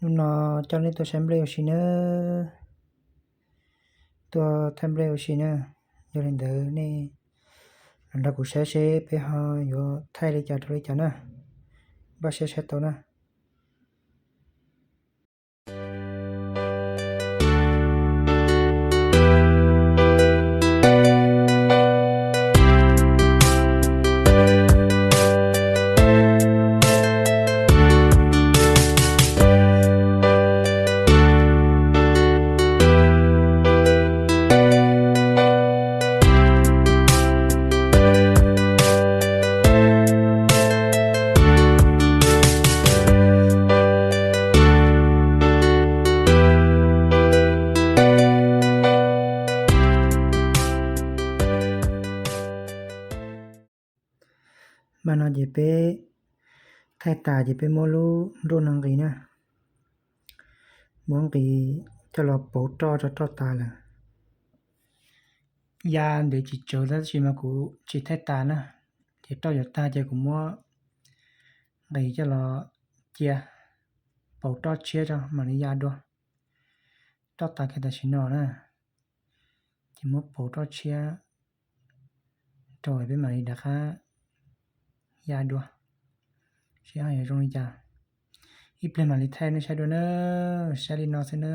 Hnub no coj nej tuaj saib nplej ua si nawb, tuaj thaij nplej ua si na. Yog li ntawd nej los nrog kuv saib seb peb ho yuav thaij li cas rau li cas na. Npaj siab saib tau na. Mas no ces peb thaij tas ces peb muab lub nruj no nqis na, muab nqis coj los pauv roj rau roj tas lawm. Ya ntev tsis tsawg tab sis mas kuv tsis thaij tas na, ces roj yuav tag ces kuv muab nqis coj los cia pauv roj tshiab tso mam li ya dua. Roj tas kiag tam sim no na, ces muab pauv roj tshiab rau peb mam li rov qab ya dua, seb ho yuav zoo li cas. Ib pliag mam li thaij nej saib dua na, saib li no xwb na.